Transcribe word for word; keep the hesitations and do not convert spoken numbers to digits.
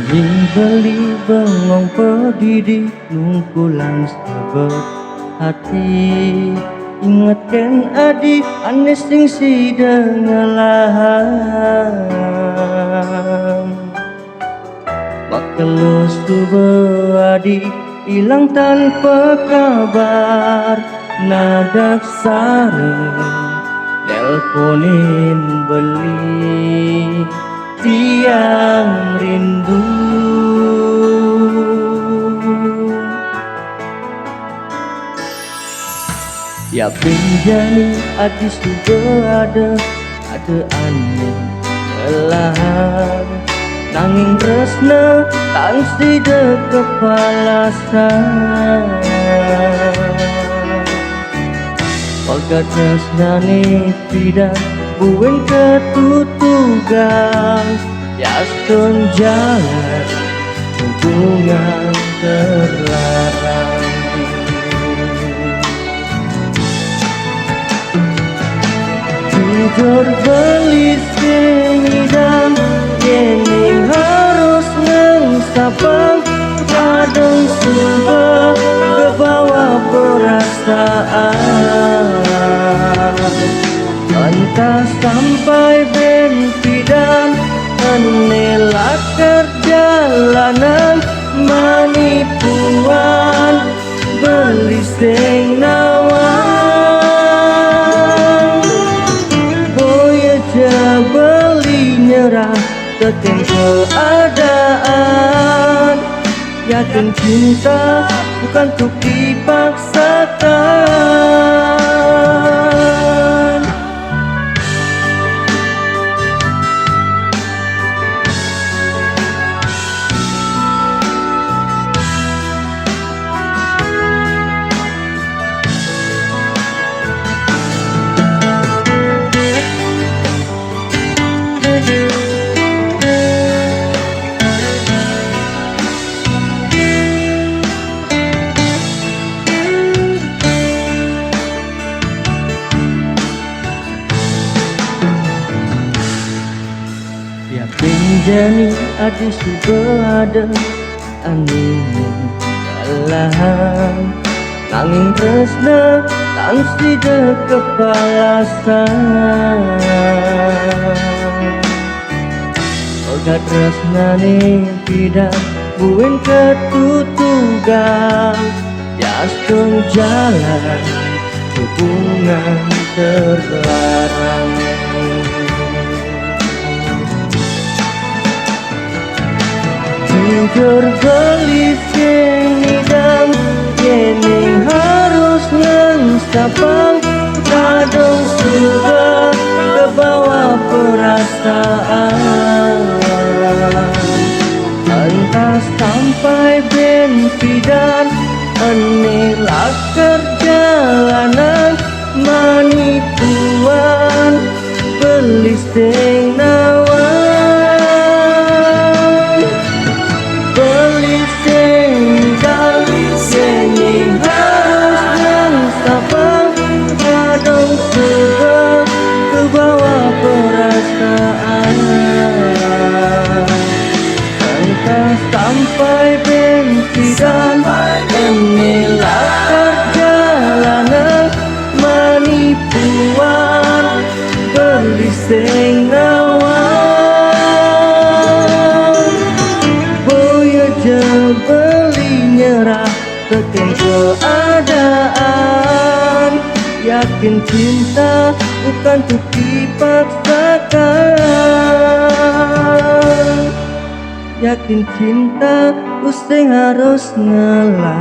Bini beli bengong pedidi nungkulan sebet hati. Ingetken adi ane sing sida ngelahan. Makelo suba adi ilang tanpa kabar. Nadak sareng nelponin beli tiang rindu. Ya bini jani adi suba ada, ada ane ngelahan. Nanging tresna tan sida kepalasan. Pegat tresnane pidan buin ketutugan, yastun jalan hubungan terlarang. Jujur beli sing ngidang, yene harus ngengsapang, kadang suba kebawa perasaan. Entah sampai ben pidan, ene lakar jalanan manipuan, beli sing nawang. Boya ja beli nyerah teken keadaan. Yakin cinta bukan tuk dipaksakan. Ya bini jani adi suba ada ane ngelahan. Nanging tresna tan sida kepalasan. Pegat tresnane pidan buin ketutugan, yastun jalan hubungan terlarang. Jujur beli sing ngidang, yene harus ngengsapang, kadang suba kebawa perasaan. Entah sampai ben pidan, ene lakar jalanan manipuan, beli sing nawang. Beli sing ngidang, yene harus ngengsapang, kadang suba kebawa perasaan. Entah sampai ben pidan, ene lakar jalanan manipuan, beli sing nawang. Boya ja beli nyerah teken keadaan. Yakin cinta bukan tuk dipaksakan. Yakin cinta using harus ngalah.